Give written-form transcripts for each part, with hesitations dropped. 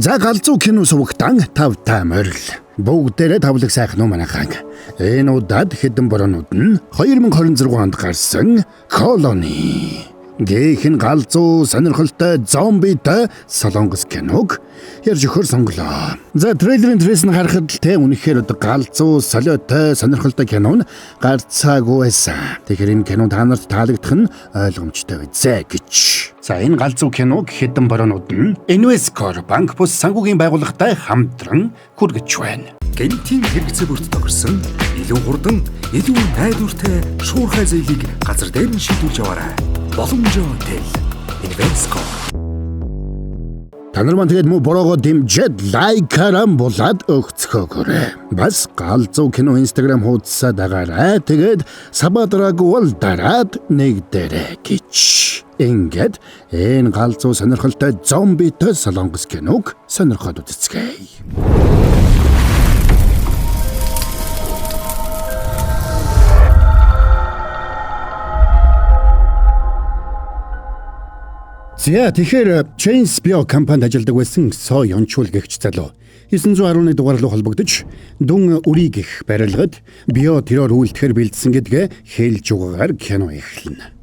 За галзуу кино сувагтан тав та морил. Бүгдээрээ тавлаг сайхан уу манайхан. Энэ удаад хэдэн бороонууд нь 2026 онд гарсан Colony гэх энэ галзуу сонирхолтой зомбитой солонгос киног ярьж өгөхөр сонголоо. За трейлерын трээс нь харахад л те үнэхээр одоо галзуу солиотой сонирхолтой кино нь гарцаагүй байсан. Тэгэхээр энэ кино та нарт таалагдах нь ойлгомжтой байзээ гэж. За энэ галзуу киног хэдэн бороонууд нь Invescore банк бус санхүүгийн байгууллагатай хамтран хүргэж байна. Гэнтийн хэрэгцээ бүрт тохирсон илүү хурдан, илүү найдвартай шуурхай зээлийг газар дээр нь шийдвүлж аваарай. Боломжоо тэл. Invesco. Та нар маань тэгээд мөн бороогоо дэмжиж лайкаараа булаад өгцгөөгөөрэй. Бас галзуу кино Instagram хуудасаа дагаарай. Тэгээд сабадраагүй бол дараад нэг дээрээ гэж. Ингээд энэ галзуу сонирхолтой зомбитой солонгос киног сонирхоод үзцгээе. За тэгэхээр Chains Bio компанид ажилладаг байсан Со Ёнчул гэгч залуу 911 дугаар руу холбогдож дүн үрийг их барилгад био террор үйлдэхээр бэлдсэн гэдгээ хэлж угаагаар кино эхэлнэ.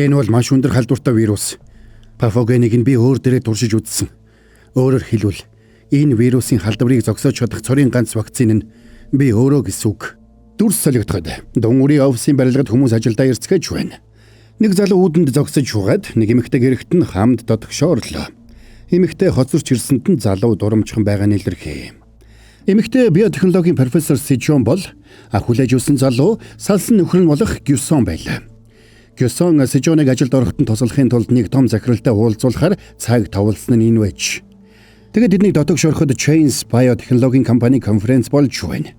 Энэ бол маш өндөр халдвартай вирус. Патогенийг нь би өөр дээрээ туршиж үзсэн. Өөрөөр хэлбэл энэ вирусын халдварыг зогсоож чадах цорын ганц вакцин нь би өөрөө гэсэн үг. Дүрс солигдоход дүн үрийн офисын барилгад хүмүүс ажилдаа ирцгээж байна. Нэг залуу үүдэнд зогсож угаад нэг эмэгтэй гэрэгт нь хамт дотгошоо орлоо. Эмэгтэй хоцорч ирсэнд нь залуу дурамчхан байгаа нь илэрхий. Эмэгтэй биотехнологийн профессор Сижон бол хүлээж өссөн залуу салсан нөхөр нь болох Гюсон байлаа. Гюсон Сижоныг ажилд ороход нь туслахын тулд нэг том захиралтай уулзуулахар цаг товлсон нь энэ байж. Тэгээд тэднийг дотогш ороход Chains биотехнологийн компани конференц болж байна.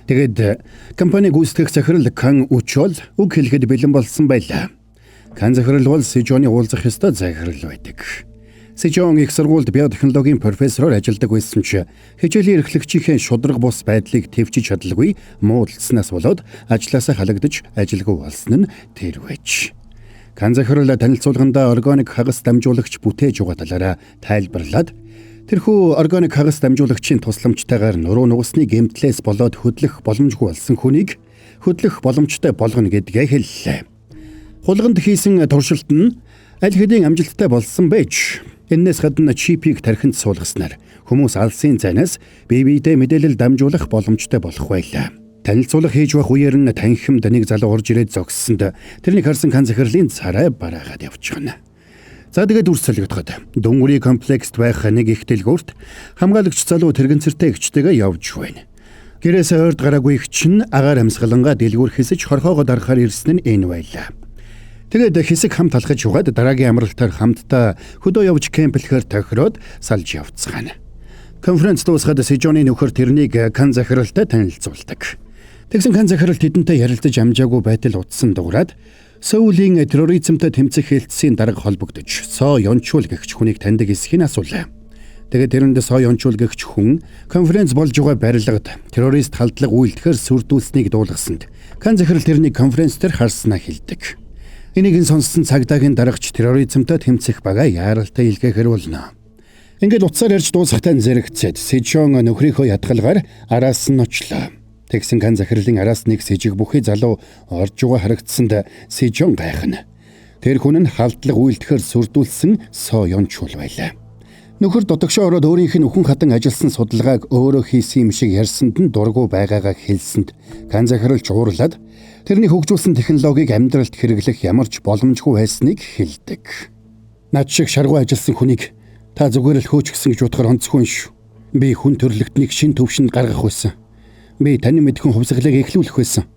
Тэгээд компаниг гүйцэтгэх захирал Кан Учол үг хэлэхэд бэлэн болсон байлаа. Кан захирал бол Сижоны уулзах ёстой захирал байдаг. Сижон их сургуульд биотехнологийн профессороор ажилладаг байсан ч хичээлийн эрхлэгчийнхээ шударга бус байдлыг тэвчиж чадалгүй муудалцсанаас болоод ажлаасаа халагдаж ажилгүй болсон нь тэр байж. Кан захирал танилцуулгандаа органик хагас дамжуулагч бүтээж байгаа талаараа тайлбарлаад тэрхүү органик хагас дамжуулагчийн тусламжтайгаар нуруу нугасны гэмтлээс болоод хөдлөх боломжгүй болсон хүнийг хөдлөх боломжтой болгоно гэдгээ хэллээ. Хулганд хийсэн туршилт нь аль хэдийн амжилттай болсон байж энээс гадна чипийг тархинд суулгаснаар хүмүүс алсын зайнаас бие биедээ мэдээлэл дамжуулах боломжтой болох байлаа. Танилцуулга хийж байх үеэр нь танхимд нэг залуу орж ирээд зогссонд тэрнийг харсан Кан захирлын царай бараагаад явчихна. За тэгээд дүрс солигдоход дүн үрийн комплекст байх нэг их дэлгүүрт хамгаалагч залуу тэрэгцэртэй эгчтэйгээ явж байна. Гэрээсээ ойрд гараагүй эгч нь агаар амьсгалангаа дэлгүүр хэсэж хорхоогоо дарахаар ирсэн нь энэ байлаа. Тэгээд хэсэг хамт алхаж угаад дараагийн амралтаар хамтдаа хөдөө явж кемплэхээр тохироод салж явцгаана. Конференц дуусгаад Сижоны нөхөр тэрнийг Кан захиралтай танилцуулдаг. Тэгсэн Кан захирал тэдэнтэй ярилцаж амжаагүй байтал утсан дуурайд Сөүлийн терроризмтай тэмцэх хэлтсийн дарга холбогдож Со Ёнчул гэгч хүнийг таньдаг эсхийг асуулаа. Тэгээд тэрэнд Со Ёнчул гэгч хүн конференц болж байгаа барилгад террорист халдлага үйлдэхээр сүрдүүлсэнийг дуулгасанд Кан захирал тэрнийг конференц дээр харснаа хэлдэг. Энийг нь сонссон цагдаагийн дарагч терроризмтай тэмцэх бага яаралтай илгээхэр болно. Ингээд утсаар ярьж дуусахтай зэрэгцээд Сижон нөхрийнхөө ятгалгаар араас нь очлоо. Тэгсэн Кан захирлын араас нэг сэжиг бүхий залуу орж байгаа харагдсанд Сижон гайхна. Тэр хүн нь халдлага үйлдэхээр сүрдүүлсэн Со Ёнчул байлаа. Нөхөр дотогшоо ороод өөрийнх нь үхэн хатан ажилласан судалгааг өөрөө хийсэн юм шиг ярьсанд нь дургүй байгаагаа хэлсэнд Кан захирал уурлаад тэрний хөгжүүлсэн технологиг амьдралд хэрэглэх ямар ч боломжгүй байсныг хэлдэг. Над шиг шаргуу ажилласан хүнийг та зүгээр л хөөчихсөн гэж бодохоор онцгүй шүү. Би хүн төрлөختнийг шин төвшөнд гаргах байсан. Би таны мэдхэн хувьсгалыг эхлүүлэх байсан.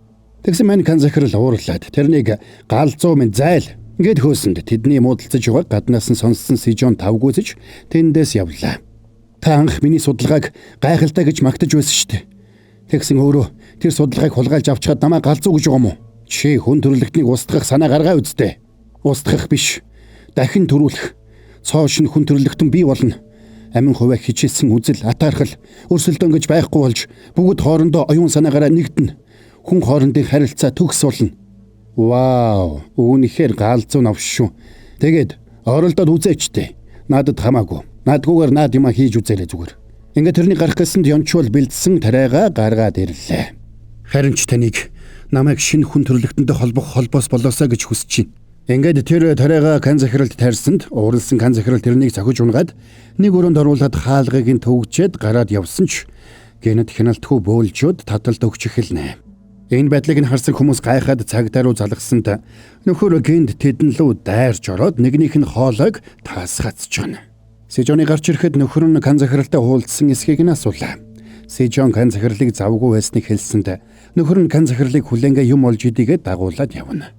Тэгсэн маань Кан захирал уурлаад тэрнийг галзуу минь зайл гэд хөөсөнд тэдний муудалцаж байгааг гаднаас нь сонссон Сижон тавгүйцэж тэндээс явлаа. Та анх миний судалгааг гайхалтай гэж магтаж байсан шүү дээ. Тэгсэн өөрөө тэр судалгааг хулгайлж авчхад намайг галзуу гэж байгаа юм уу? Чи хүн төрлөختнийг устгах санаа гаргаа үсттэй. Устгах биш. Дахин төрүүлэх. Цоо шин хүн төрлөختөн бий болно. Амин хувиа хичээсэн үзэл, атаархал, өрсөлдөөн гэж байхгүй болж бүгд хоорондоо оюун санаагаараа нэгдэнэ. Хүн хоорондын харилцаа төгс болно. Вау, үүнийхээр галзуу навш шүү. Тэгээд оролдоод үзээчтэй. Надад хамаагүй. Наадгүйгээр наад юма хийж үзээрэй зүгээр. Ингээд тэрний гарах гэсэнд Йончул бэлдсэн тариагаа гаргаад ирлээ. Харин ч таныг намайг шинэ хүн төрлөختөндөө холбох холбоос болоосаа гэж хүсэж байна. Ингээд тэр тариагаа кан захиралд тайрсанд ууралсан кан захирал тэрнийг цохиж унгаад нэг өрөөнд оруулаад хаалгыг нь төвгчээд гараад явсан ч гэнэт хяналтгүй бөөлжөөд таталд өгч эхэлнэ. Энэ байдлыг нь харсан хүмүүс гайхаад цагдаа руу залгасанд нөхөр гинд тэдэн лүү дайрч ороод нэгнийх нь хоолойг таасгацчихна. Сижоны гарч ирэхэд нөхөр нь кан захиралтай уулзсан эсхийг нь асуулаа. Сижон кан захирлыг завгүй байсныг хэлсэнд нөхөр нь кан захирлыг хүлээнгээ юм олж идийгээд дагуулад явна.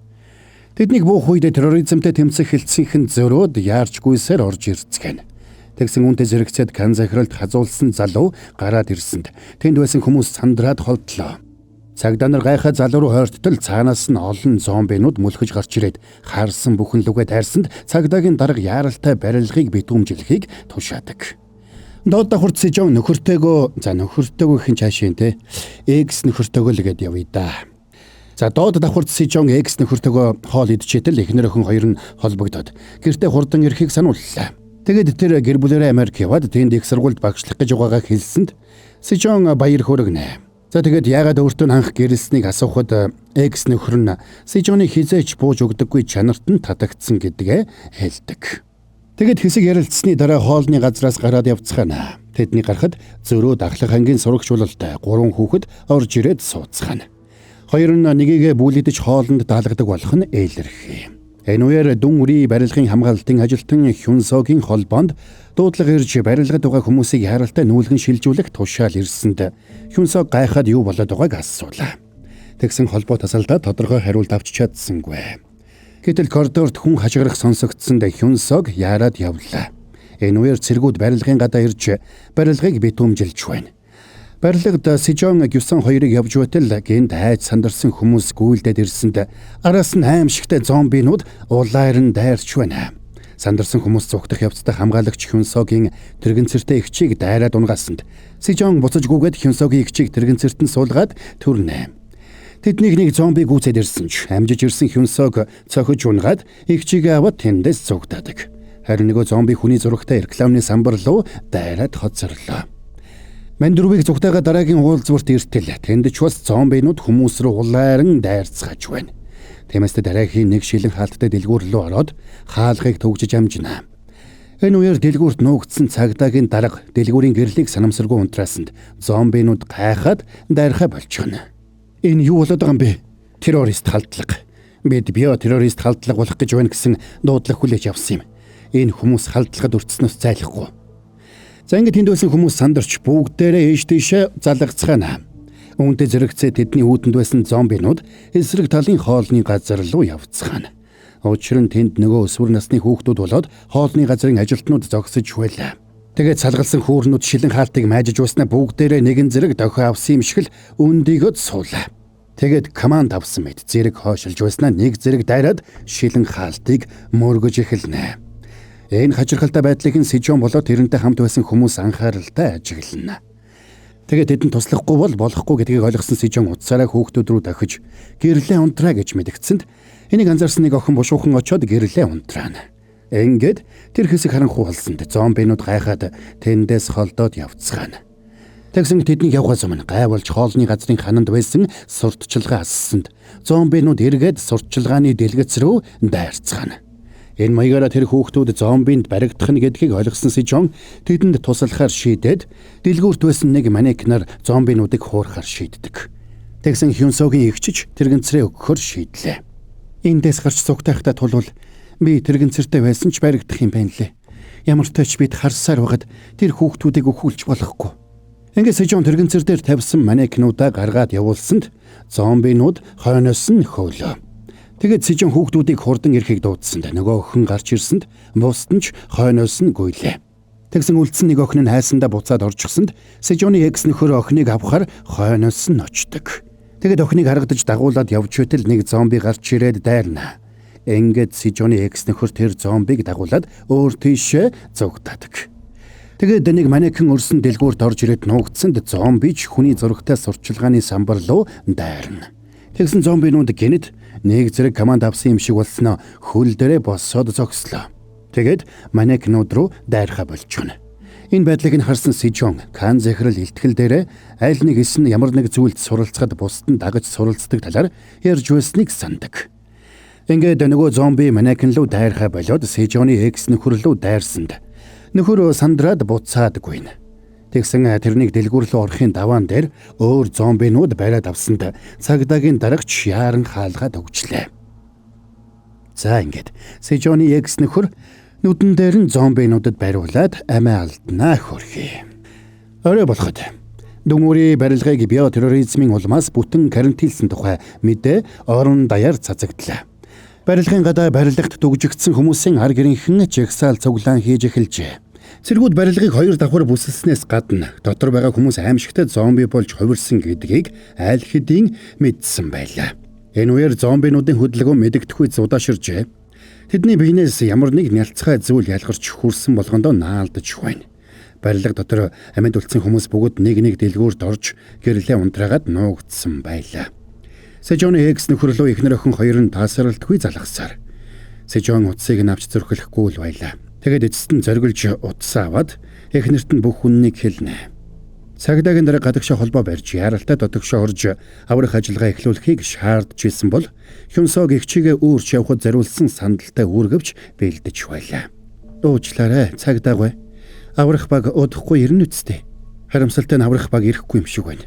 Тэднийг буух үед терроризмтэй тэмцэх хэлцсийнхэн зөрөөд яарч гүйсээр орж ирцгэнэ. Тэгсэн үнтэй зэрэгцээд кан захиралд хазуулсан залуу гараад ирсэнд тэнд байсан хүмүүс сандраад холдлоо. Цагдаа нар гайхаа залуу руу хойрттол цаанаас нь олон зомбинууд мөлхөж гарч ирээд харсан бүхэн лүгэ тайрсанд цагдаагийн дарга яаралтай барилгыг битүүмжлэхийг тушаадаг. Доод давхарт Сижон нөхөртэйгөө за нөхөртэйгөө хин цаашийн те X нөхөртэйгөө л гээд явъя да. За доод давхарт Сижон X нөхөртэйгөө хоол идчихэтэл эхнэр охин хоёр нь холбогдоод гэртээ хурдан ирэхийг санууллаа. Тэгээд тэр гэр бүлээрээ Америк яваад тэнд их сургуульд багшлах гэж байгаагаа хэлсэнд Сижон баяр хөөргөнэ. За тэгээд яагаад өөртөө анх гэрэлснийг асуухад X нөхөр нь Сижоны хизээч бууж өгдөггүй чанарт нь татагдсан гэдгээ хэлдэг. Тэгээд хэсэг ярилцсны дараа хоолны газраас гараад явцгаана. Тэдний гарахад зөрөө дахлах ангийн сурагч бололтой 3 хүүхэд орж ирээд сууцгаана. Хоёр нь нэгийгээ бүлэгдэж хоолнд даалгадаг болох нь ээлэрхий. Энэ үеэр дүн үрий барилгын хамгаалалтын ажилтан Хюнсогийн холбоонд дуудлага ирж барилгад байгаа хүмүүсийг яаралтай нүүлгэн шилжүүлэх тушаал ирсэнд Хюнсо гайхаад юу болоод байгааг асуулаа. Тэгсэн холбоо тасалдаа тодорхой хариулт авч чадсангүй. Гэтэл коридорт хүн хашгирах сонсогдсонд Хюнсог яарад явлаа. Энэ үеэр цэргүүд барилгын гадаа ирж барилгыг битүүмжилж байна. Барилгад Сижон Гюсон хоёрыг явж байтал гэнт айж сандарсан хүмүүс гүйлдээд ирсэнд араас нь аимшигтай зомбинууд улаар нь дайрч байна. Сандарсан хүмүүс зүгтэх явцдаа хамгаалагч Хюнсогийн тэрэгэн цэртэй эгчийг дайраад унгаасанд Сижон буцаж гүгээд Хюнсогийн эгчийг тэрэгэн цэртэн суулгаад төрнө. Тэднийг нэг зомби гүйцээд ирсэн ч амжиж ирсэн Хюнсог цохиж унгаад эгчийг аваад тэндээс зүгтаадаг. Харин нөгөө зомби хүний зурагтай рекламны самбар руу дайраад хоцорлоо. Мандурвыг зүгтайгаа дараагийн уулзварт иртэл тэнд ч бас зомбинууд хүмүүс рүү улааран дайрцгааж байна. Тиймээс дараагийн нэг шилэн хаалттай дэлгүүр рүү ороод хаалгыг төгжиж амжина. Энэ үеэр дэлгүүрт нуугдсан цагдаагийн дарга дэлгүүрийн гэрлийг санамсаргүй унтраасанд зомбинууд гайхаад дайрхаа болчихно. Энэ юу болоод байгаа юм бэ? Террорист халдлага. Бид био террорист халдлага болох гэж байна гэсэн дуудлага хүлээж авсан юм. Энэ хүмүүс халдлагад өртснөөс зайлахгүй. За ингээд тэнд байсан хүмүүс сандарч бүгдээрээ ээш тийшээ залгацгаана. Үүнтэй зэрэгцээ тэдний үүдэнд байсан зомбинууд эсрэг талын хоолны газар руу явцгаана. Учир нь тэнд нөгөө өсвөр насны хүүхдүүд болоод хоолны газрын ажилтнууд зогсож байлаа. Тэгээд салгалсан хүүрнүүд шилэн хаалтыг майжиж байснаа бүгдээрээ нэгэн зэрэг дохио авсан юм шиг л өндийгөөд суулаа. Тэгээд команд авсан мэт зэрэг хойшилж байснаа нэг зэрэг дайраад шилэн хаалтыг мөргөж эхэлнэ. Энэ хачирхалтай байдлыг нь Сижон болоод тэрнтэй хамт байсан хүмүүс анхааралтай ажиглана. Тэгээд тэдэнд туслахгүй бол болохгүй гэдгийг ойлгосон Сижон утсаараа хүүхдүүд рүү дохиж гэрлээ унтраа гэж мэдгдсэнд энийг анзаарсан нэг охин бушуухан очоод гэрлээ унтраана. Ингээд тэр хэсэг харанхуй болсонд зомбинууд гайхаад тэндээс холдоод явцгаана. Тэгсэн тэднийг явхаас өмнө гай болж хоолны газрын хананд байсан сурталчилгаа ассанд зомбинууд эргээд сурталчилгааны дэлгэц рүү дайрцгаана. Энэ маягаараа тэр хүүхдүүд зомбинд баригдах нь гэдгийг ойлгосон Сижон тэдэнд туслахаар шийдээд дэлгүүрт байсан нэг манекенаар зомбинуудыг хуурахаар шийддэг. Тэгсэн Хюнсогийн эгчиж тэрэгэнцрээ өгөхөөр шийдлээ. Эндээс гарч цугтайхтай тулвал би тэрэгэнцэртэй байсан ч баригдах юм байна лээ. Ямар ч тач бид харсаар байгаад тэр хүүхдүүдийг өхүүлж болохгүй. Ингээд Сижон тэрэгэнцэр дээр тавьсан манекенуудаа гаргаад явуулсанд зомбинууд хойноос нь хөөлөө. Тэгээд Сижон хүүхдүүдийг хурдан ирэхийг дуудсанд нөгөө охин гарч ирсэнд бусд нь ч хойноос нь гуйлээ. Тэгсэн үлдсэн нэг охин нь хайсандаа буцаад орчихсонд Сижоны экс нөхөр охиныг авахар хойноос нь очдог. Тэгээд охиныг харагдаж дагуулад явж байтал нэг зомби гарч ирээд дайрна. Ингээд Сижоны экс нөхөр тэр зомбиг дагуулад өөр тийшээ зугтаадаг. Тэгээд нэг манекен өрсөн дэлгүүрт орж ирээд нуугдсанд зомби ч хүний зурагтай сурталчилгааны самбар руу дайрна. Тэгсэн зомбинууд гэнэт нэг зэрэг команд авсан юм шиг болсноо хөл дээрээ босоод зогслоо. Тэгээд манекенууд руу дайрхаа болчихно. Энэ байдлыг нь харсан Сижон Кан захирал илтгэл дээрээ аль нэг эс нь ямар нэг зүйлд суралцахад бусад нь дагаж суралцдаг талаар ярьж байсныг сандаг. Ингээд нөгөө зомби манекен руу дайрхаа болоод Сижоны экс нөхөр рүү дайрсанд нөхөр сандраад буцаадгүй. Тэгсэн тэрнийг дэлгүүр рүү орохын даваан дээр өөр зомбинууд бариад авсанд цагдаагийн дарагч яаран хаалгаад өгчлээ. За ингээд Сижоны экс нөхөр нүдэн дээр нь зомбинуудад бариулаад амиа алднаа хөрхий. Орой болоход дүнгүүрийн барилгыг биотерроризмын улмаас бүтэн карантинлсан тухай мэдээ орон даяар цацагдлаа. Барилгын гадаа барилгад дүгжигдсэн хүмүүсийн ар гэрийнхэн жагсаал цуглаан хийж эхэлжээ. Цэргүүд барилгыг хоёр давхар бүсэлснээс гадна дотор байгаа хүмүүс аимшигтай зомби болж хувирсан гэдгийг аль хэдийн мэдсэн байлаа. Энэ үеэр зомбинуудын хөдөлгөөн мэдэгдэхгүй зудааширжээ. Тэдний биенээс ямар нэг нялцгай зүйл ялгарч хүрсэн болгондоо наалдаж байна. Барилга дотор амьд үлдсэн хүмүүс бүгд нэг нэг дэлгүүрт орж гэрлээ унтраагаад нуугдсан байлаа. Сежоны экс нөхөр лөө эхнэр охин хоёр нь таасралтгүй залгасаар. Сежон утсыг нь авч зөрхөлөхгүй л байлаа. Тэгээд эцэст нь зориглож утсаа аваад эхнэрт нь бүх үннийг хэлнэ. Цагдаагийн дараа гадагшаа холбоо барьж яралтай дотогшоо орж аврах ажиллагаа эхлүүлэхийг шаардж исэн бол Хюнсог эгчийгээ үүрч явхад зориулсан сандалтай үүргэвч бэлдэж байлаа. Уучлаарай, цагдаагүй. Аврах баг удахгүй ирнэ үсттэй. Харамсалтай нь аврах баг ирэхгүй юм шиг байна.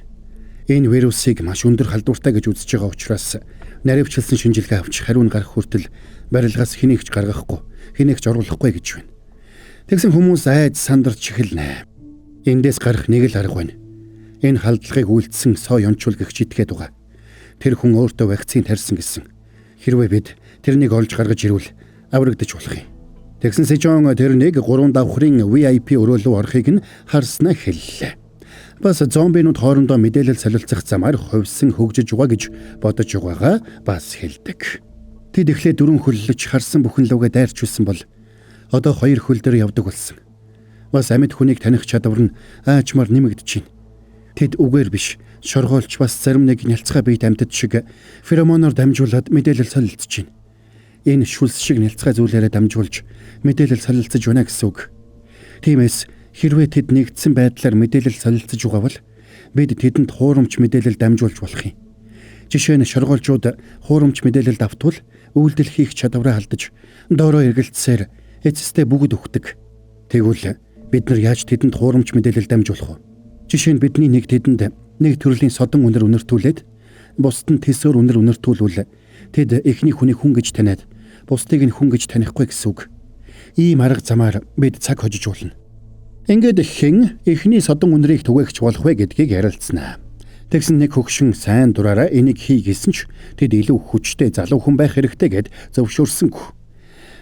Энэ вирусыг маш өндөр халдвартай гэж үзэж байгаа учраас наривчлсан шинжилгээ авч хариу нь гарах хүртэл барилгаас хэнийг ч гаргахгүй, хэнийг ч оруулахгүй гэж байна. Тэгсэн хүмүүс айд сандарч эхэлнэ. Эндээс гарах нэг л арга байна. Энэ халдлагыг үйлдсэн соо ёнчулгэгч итгээд байгаа. Тэр хүн өөртөө вакцин тарьсан гэсэн. Хэрвээ бид тэрнийг олж гаргаж ирвэл аврагдаж болох юм. Тэгсэн Сижон тэрнийг 3 давхрын VIP өрөөлөв орохыг нь харснаа хэллээ. Бас зомбинууд хоорондоо мэдээлэл солилцох замаар хувьсан хөгжиж байгаа гэж бодож байгаагаа бас хэлдэг. Тэд эхлээд 4 хөллөж харсан бүхэн лүгээ дайрч байсан бол одоо 2 хөл дээр явдаг болсон. Бас амьд хүнийг таних чадвар нь аажмаар нэмэгдэж байна. Тэд үгээр биш, шоргоолч бас зарим нэг нялцгай биет амьтад шиг феромоноор дамжуулаад мэдээлэл солилцож байна. Энэ шүлс шиг нялцгай зүйлээрээ дамжуулж мэдээлэл солилцож байна гэсэн үг. Тиймээс хэрвээ тэд нэгдсэн байдлаар мэдээлэл солилцож байгаа бол бид тэдэнд хуурамч мэдээлэл дамжуулж болох юм. Жишээ нь шоргоолжууд хуурамч мэдээлэлд автвал үйлдэл хийх чадвараа алдаж доороо эргэлцсээр эцэстээ бүгд өгдөг. Тэгвэл бид нар яаж тэдэнд хуурамч мэдээлэл дамжуулах вэ? Жишээ нь бидний нэг тэдэнд нэг төрлийн содон үнэр үнэртүүлээд бусд нь тэсээр үнэр үнэртүүлвэл тэд эхний хүнийг хүн гэж таниад бусдыг нь хүн гэж танихгүй гэсэн үг. Ийм арга замаар бид цаг хожиж болно. Ингээд хэн эхний содон үнэрийг түгээгч болох вэ гэдгийг ярилцсанаа. Тэгсэн нэг хөгшин сайн дураараа энийг хий гэсэн ч тэд илүү хүчтэй залуу хүн байх хэрэгтэй гэд зөвшөөрсөнгүй.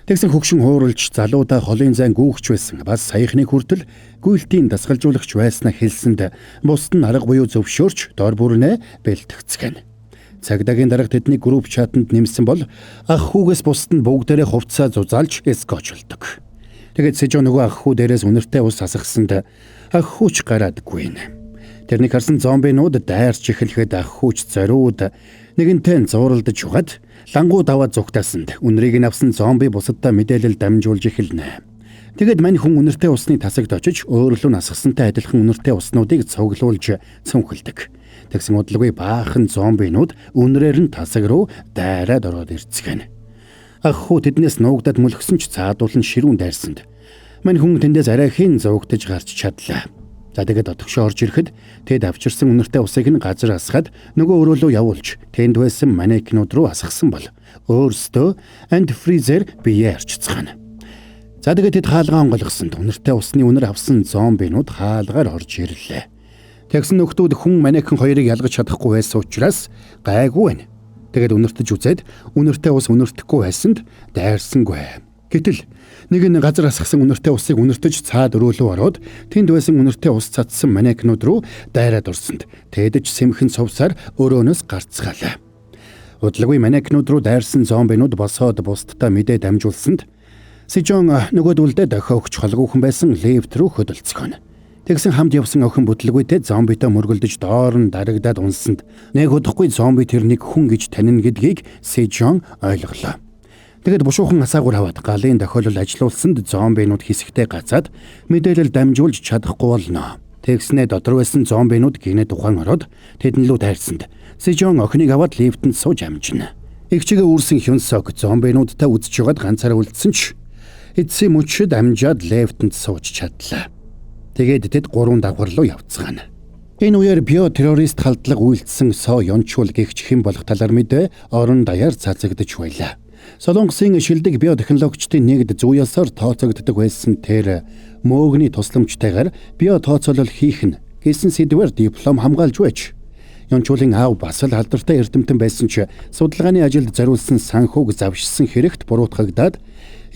Тэгсэн хөгшин хууралж залуудаа холын зайн гүүгч байсан. Бас саяхныг хүртэл гүйлтийн дасгалжуулагч байснаа хэлсэнд бусд нь арга буюу зөвшөөрч дор бүрнээ бэлтгэцгэнэ. Цагдаагийн дарга тэдний групп чатанд нэмсэн бол ах хүүгээс бусд нь бүгдээрээ хувцсаа зузаалж эскочилдог. Тэгээд Сежо нөгөө ах хүү дээрээс үнэртэй ус асгасанд ах хүүч гараадгүй нэ. Тэрнийг харсан зомбинууд дайрч эхлэхэд ах хүүч зориуд нэгэнтээ зууралдаж угаад лангуу даваад зүгтаасанд үнрийг нь авсан зомби бусадтай мэдээлэл дамжуулж эхэлнэ. Тэгээд мань хүн үнэртэй усны тасагт очиж өөрлөө нь асгасантай адилхан үнэртэй уснуудыг цуглуулж цүнхэлдэг. Тэгсэн удалгүй баахан зомбинууд үнрээр нь тасаг руу дайраад ороод ирцгэнэ. Ах хүү тэднээс нуугдаад мөлхсөн ч цаадуул нь ширүүн дайрсанд. Мань хүн тэндээс арайхийн зуугдаж гарч чадлаа. За тэгээд отогшоо орж ирэхэд тэд авчирсан үнэртэй усыг нь газар асгаад нөгөө өрөөлөө явуулж тэнд байсан манекенууд руу асгасан бол өөрсдөө антифризер биеэ арчицгаана. За тэгээд тэд хаалгаа онгойлгосонд үнэртэй усны үнэр авсан зомбинууд хаалгаар орж ирлээ. Тэгсэн нөхдүүд хүн манекен хоёрыг ялгаж чадахгүй байсан учраас гайгүй байна. Тэгээд үнэртэж үзээд үнэртэй ус үнэртэхгүй байсанд дайрсангүй. Гэтэл нэг нь газар асгасан үнэртэй усыг үнэртэж цаад өрөөлөө ороод тэнд байсан үнэртэй ус цадсан манекенууд руу дайраад орсонд тэдэж сэмхэн сувсаар өрөөнөөс гарцгаалаа. Удалгүй манекенууд руу дайрсан зомбинууд босоод бусдтай мэдээ дамжуулсанд Сижон нөгөөдөлдөө дохио өгч холгүйхэн байсан лифт рүү хөдөлцгөөнө. Тэгсэн хамт явсан охин бүтлгүйтэй зомбитой мөргөлдөж доор нь дарагдаад унсанд нэг удахгүй зомби тэрнийг хүн гэж танина гэдгийг Сижон ойлголоо. Тэгээд бушуухан асаагуур аваад галын тохиолдол ажилуулсанд зомбинууд хэсэгтээ гацаад мэдээлэл дамжуулж чадахгүй болно. Тэгснээ дотор байсан зомбинууд гинэт ухаан ороод тэдэн лүү дайрсанд Сижон охиныг аваад лифтэнд сууж амжина. Эгчигээ үүрсэн Хюнсок зомбинуудтай үзэж байгаад ганцаараа үлдсэн ч эцсийн мөчөд амжаад лифтэнд сууж чадлаа. Тэгээд тэд 3 давхар руу явцгаана. Энэ үеэр биотеррорист халдлага үйлдсэн Со Ёнчул гэгч хэн болох талаар мэдээ орон даяар цацагдаж байлаа. Солонгосын шилдэг биотехнологичдын нэгд зүй ёсоор тооцогддог байсан тэр мөөгний тусламжтайгаар биотооцоолол хийх нь гэсэн сэдвээр диплом хамгаалж байж. Ёнчулын аав бас л алдартай эрдэмтэн байсан ч судалгааны ажилд зориулсан санхүүг завшсан хэрэгт буруутгагдаад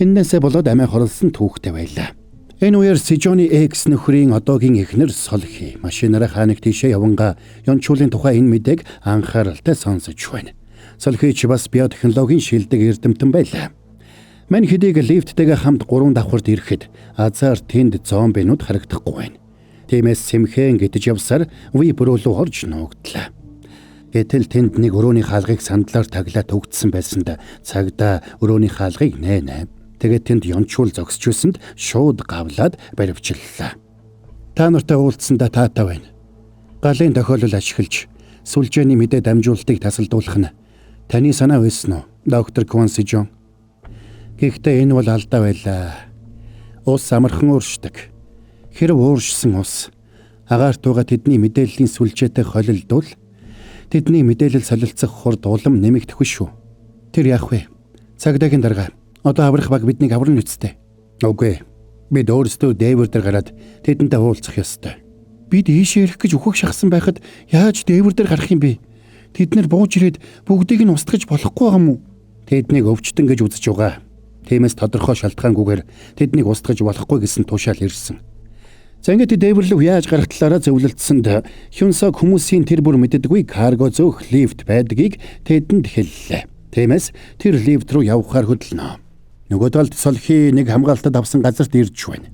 эннээсээ болоод амиа хорлсон түүхтэй байлаа. Энэ үеэр Сижоны экс нөхрийн одоогийн эхнэр Солхи машинаараа хааныг тийшээ явангаа Ёнчулын тухай энэ мэдээг анхааралтай сонсож байна. Солхи ч бас биотехнологийн шилдэг эрдэмтэн байлаа. Мань хэдийг лифттэйгээ хамт 3 давхарт ирэхэд азар тэнд зомбинууд харагдахгүй байна. Тиймээс сэмхэн гэтэж явсаар VIP руу орж нуугдлаа. Гэтэл тэнд нэг өрөөний хаалгыг сандлаар таглаа төгдсөн байсанд цагдаа өрөөний хаалгыг нээнэ. Тэгээд тэнд Ёнчул зогсож байсанд шууд гавлаад баривчлалаа. Та нартай уулзсандаа таатай байна. Галын тохиолдол ашиглаж сүлжээний мэдээ дамжуулалтыг тасалдуулах нь таны санаа байсан уу, доктор Квон Сижон? Гэхдээ энэ бол алдаа байлаа. Ус амархан ууршдаг. Хэрв ууршсан ус агаарт байгаа тэдний мэдээллийн сүлжээтэй холилдвол тэдний мэдээлэл солилцох хурд улам нэмэгдэх шүү. Тэр яах вэ? Цагдаагийн дарга одоо аврах баг биднийг аварна үсттэй. Үгүй. Бид өөрсдөө дээвэр дээр гараад тэдэнтэй уулзах ёстой. Бид ийшээ ирэх гэж үхэх шахсан байхад яаж дээвэр дээр гарах юм бэ? Тэд нэр бууж ирээд бүгдийг нь устгаж болохгүй байгаа юм уу? Тэднийг өвчтөн гэж үзэж байгаа. Тиймээс тодорхой шалтгаангүйгээр тэднийг устгаж болохгүй гэсэн тушаал ирсэн. За ингээд дээвэр лүү яаж гарах талаараа зөвлөлдсөнд Хюнсок хүмүүсийн тэр бүр мэддэггүй карго зөөх лифт байдгийг тэдэнд хэллээ. Тиймээс тэр лифт рүү явахаар хөдөлнө. Нөгөө талд Солхи нэг хамгаалтад авсан газарт ирж байна.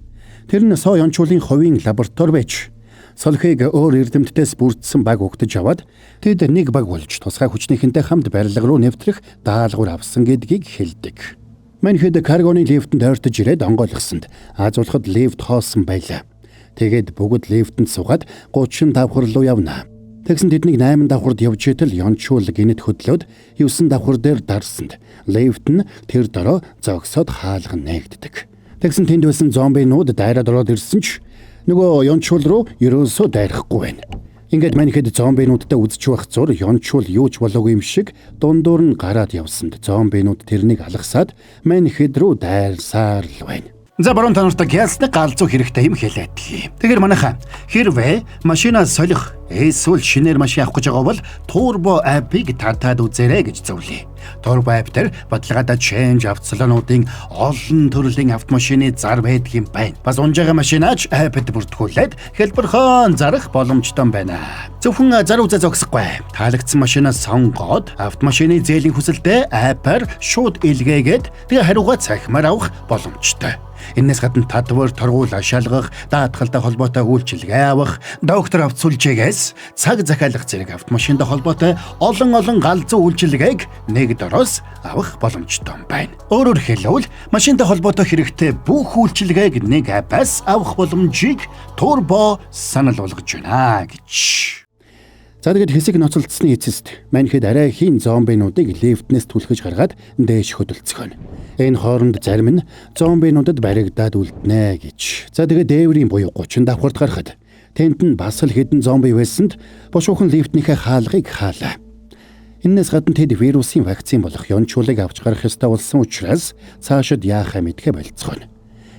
Тэр нь Со Ёнчулын хувийн лаборатори байж Солхийг өөр эрдэмтдээс бүрдсэн баг угтаж аваад тэд нэг баг болж тусгай хүчнийхэнтэй хамт барилга руу нэвтрэх даалгавар авсан гэдгийг хэлдэг. Манхэд каргоны лифтэнд ойртож ирээд онгойлгосонд аазуулахад лифт хоосон байлаа. Тэгээд бүгд лифтэнд суугаад 30 давхар руу явна. Тэгсэн тэднийг 8 давхард явж итэл Ёнчул гинэт хөдлөөд 9 давхар дээр дарсанд лифт нь тэр дороо зогсоод хаалга нээгддэг. Тэгсэн тэнд байсан зомбинууд дайраад ороод ирсэн ч нөгөө Ёнчул руу ерөөсөө дайрахгүй байна. Ингээд манайхэд зомбинуудтай үзэж байх зур Ёнчул юу ч болоогүй юм шиг дундуур нь гараад явсанд зомбинууд тэрнийг алгасаад манайхэд рүү дайрсаар л байна. За баруун та нарт гялсны галзуу хэрэгтэй юм хэлээд. Тэгэхээр манайхаа хэрвээ машинаа солих эсвэл шинээр машин авах гэж байгаа бол Turbo app-ыг татаад үзээрэй гэж зөвлөе. Turbo app дээр баталгаатай change автосалонуудын олон төрлийн автомашины зар байдаг юм байна. Бас унж байгаа машинаач app-д бүртгүүлээд хэлбэрхэн зарах боломжтой байна. Зөвхөн зар үзээ зогсохгүй. Таалагдсан машинаа сонгоод автомашины зээлийн хүсэлтээ app-аар шууд илгээгээд тэгээ хариугаа цахимаар авах боломжтой. Энээс гадна татвар, торгуул шалгах, даатгалтай холбоотой үйлчилгээ авах, доктор авто сүлжээгээс цаг захиалах зэрэг автомашинтай холбоотой олон галзуу үйлчилгээг нэг дороос авах боломжтой байна. Өөрөөр хэлбэл машинтай холбоотой хэрэгтэй бүх үйлчилгээг нэг app-аас авах боломжийг Turbo санал болгож байна гэж. За тэгээд хэсэг ноцолдсны эцэст манайхэд арай хийн зомбинуудыг лифтнээс түлхэж гаргаад дээш хөдөлцгөөнө. Энэ хооронд зарим нь зомбинуудад баригдаад үлднэ гэж. За тэгээд дээврийн буюу 30 давхарт гарахад тэнд нь бас л хэдэн зомби байсанд бушуухан лифтнийхээ хаалгыг хаалаа. Эннээс гадна тэд вирусын вакцин болох Ёнчулыг авч гарах ёстой болсон учраас цаашид яахаа мэдхэ болцгооно.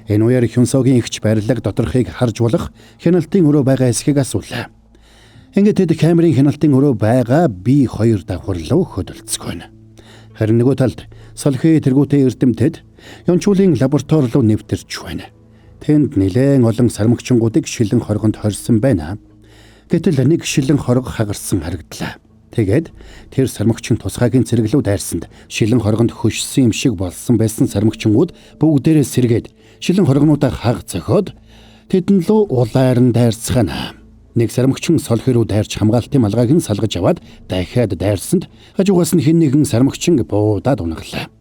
Энэ үеэр Хюнсогийн эгч барилга доторхыг харж болох хяналтын өрөө байгаа эсхийг асуулаа. Ингээд тэд камерын хяналтын өрөө байгаа B2 давхар руу хөдөлцгөөнө. Харин нөгөө талд Солхи тэргүүтээ эрдэмтэд Ёнчулын лаборатори руу нэвтэрч байна. Тэнд нэлээн олон сармагчингуудыг шилэн хоргонд хорьсон байна. Гэтэл нэг шилэн хорго хагарсан харагдлаа. Тэгээд тэр сармагчин тусгаагийн цэрэг лүү дайрсанд шилэн хоргонд хөшсөн юм шиг болсон байсан сармагчингууд бүгдээрээ сэргээд шилэн хоргонуудаа хаг цохиод тэдэн лүү улаар нь дайрцгаана. Нэг сармагчин Солхи рүү дайрч хамгаалтын малгайг нь салгаж аваад дахиад дайрсанд хажуугаас нь хэн нэгэн сармагчин буудаад унаглаа.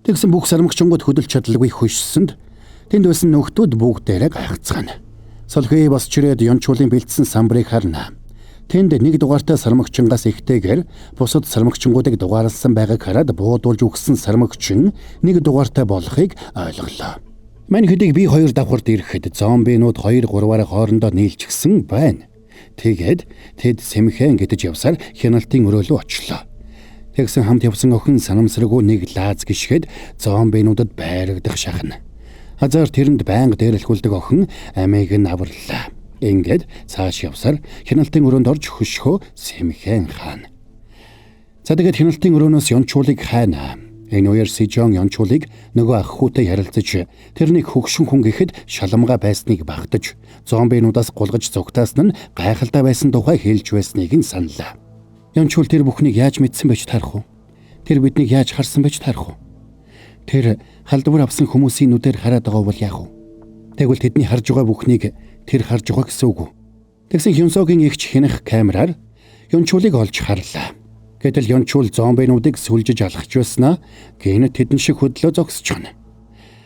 Тэгсэн бүх сармагчингууд хөдөлж чадалгүй хөшсөнд тэнд байсан нөхдүүд бүгдээрээ гайхацгаана. Солхи босч ирээд Ёнчуулын бэлдсэн самбарыг харна. Тэнд нэг дугаартай сармагчингаас ихтэйгээр бусад сармагчингуудыг дугаарласан байгааг хараад буудуулж өгсөн сармагчин нэг дугаартай болохыг ойлголоо. Мань хэдийг би хоёр давхарт ирэхэд зомбинууд 2 3-аараа хоорондоо нийлчихсэн байна. Тэгээд тэд сэмхэн гэдэж явсаар хяналтын өрөөлөө очлоо. Тэгсэн хамт явсан охин санамсаргүй нэг лааз гიშгээд зомбинуудад байрагдах шахна. Азар тэрэнд байнга дээрлэхүүлдэг охин амийг нь аварлаа. Ингээд цааш явсаар хяналтын өрөөнд орж хөшгөө сэмхэн хаана. За тэгээд хяналтын өрөөнөөс Ёнчуулыг хайна. Энэ үеэр Сижон Ёнчуулыг нөгөө ах хүүтэй ярилцаж тэрнийг хөгшин хүн гэхэд шаламга байсныг багтаж зомбинуудаас гулгаж зүгтаасан нь гайхалтай байсан тухай хэлж байсныг нь саналаа. Ёнчуул тэр бүхнийг яаж мэдсэн байж таарах вэ? Тэр биднийг яаж харсан байж таарах вэ? Тэр халдвар авсан хүмүүсийн нүдээр хараад байгаа бол яах вэ? Тэгвэл тэдний харж байгаа бүхнийг тэр харж байгаа гэсэн үг үү? Тэгсэн Хюнсогийн эгч хянах камераар Ёнчуулыг олж харлаа. Гэтэл Ёнчуул зомбинуудыг сүлжиж алхаж байснаа гэнэт тэдэн шиг хөдлөө зогсчихно.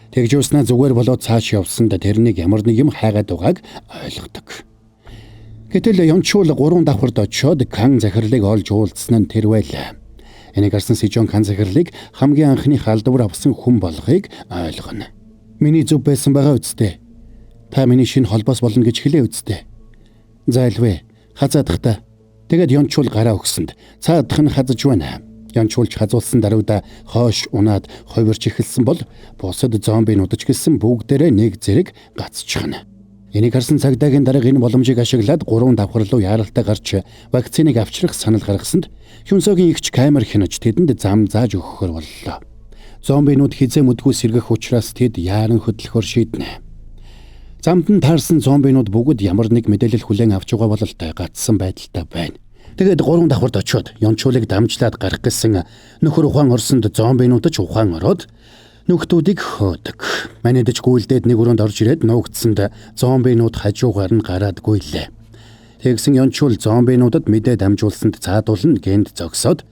Тэгж байснаа зүгээр болоод цааш явсанд тэрнийг ямар нэг юм хайгаад байгааг ойлгодог. Гэтэл Ёнчуул 3 давхарт очиод Кан захирлыг олж уулзсан нь тэр байлаа. Энийг харсан Сижон Кан захирлыг хамгийн анхны халдвар авсан хүн болохыг ойлгоно. Миний зөв байсан байгаа үсттэй. Та миний шинэ холбоос болно гэж хэлээ үсттэй. Зайлвэ хазаадах та. Тэгээд Ёнчуул гараа өгсөнд цаадах нь хазаж байна. Ёнчуулж хазуулсан даруйда хойш унаад хувирч эхэлсэн бол бусад зомбинууд ч гэсэн бүгдээрээ нэг зэрэг гацчихна. Энийг харсан цагдаагийн дарга энэ боломжийг ашиглаад 3 давхар руу яаралтай гарч вакциныг авчрах санал гаргасанд Хюнсогийн эгч камер хянаж тэдэнд зам зааж өгөхөр боллоо. Зомбинууд хизээ мүдгүй сэргэх учраас тэд яаран хөдлөхөөр шийднэ. Замд нь таарсан зомбинууд бүгд ямар нэг мэдээлэл хүлээн авч байгаа бололтой гацсан байдалтай байна. Тэгээд 3 давхарт очиод Ёнчуулыг дамжлаад гарах гэсэн нөхөр ухаан орсонд зомбинууд ч ухаан ороод нөхдүүдийг хөөдөг. Манайд ч гүйлдээд нэг өрөөнд орж ирээд нуугдсанд зомбинууд хажуугаар нь гараад гүйлээ. Тэгсэн Ёнчуул зомбинуудад мэдээ дамжуулсанд цаадуулна гэнт зогсоод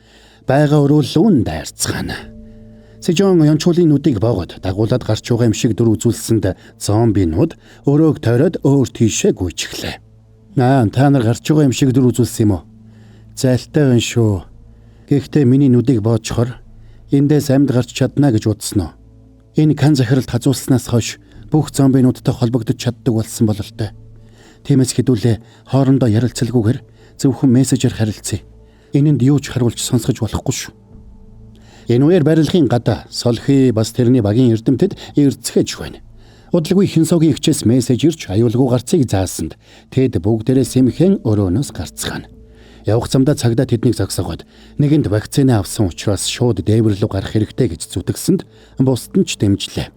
байгаа өрөөлөө нь дайрцгаана. Сижон Ёнчуулын нүдийг боогод дагуулад гарч байгаа юм шиг дүр үзүүлсэнд зомбинууд өрөөг тойроод өөр тийшээ гүйчихлээ. Аа, та нар гарч байгаа юм шиг дүр үзүүлсэн юм уу? Зайлтай байна шүү. Гэхдээ миний нүдийг боочхор эндээс амьд гарч чадна гэж бодсон уу? Энэ Кан захиралд хазуулснаас хойш бүх зомбинуудтай холбогдож чаддаг болсон бололтой. Тиймээс хэдүүлээ хоорондоо ярилцалгүйгээр зөвхөн мессежээр харилцъя. Энэнд юу ч харуулж сонсгож болохгүй шүү. Энэ үеэр барилгын гадаа Солхи бас тэрний багийн эрдэмтэд эрцгэж байна. Удалгүй Хинсогийн эгчээс мессеж ирж аюулгүй гарцыг заасанд тэд бүгдээрээ сэмхэн өрөөнөөс гарцгаана. Явах замдаа цагдаа тэднийг зогсоогоод нэгэнд вакцина авсан учраас шууд дээвэр рүү гарах хэрэгтэй гэж зүтгэсэнд бусд нь ч дэмжлээ.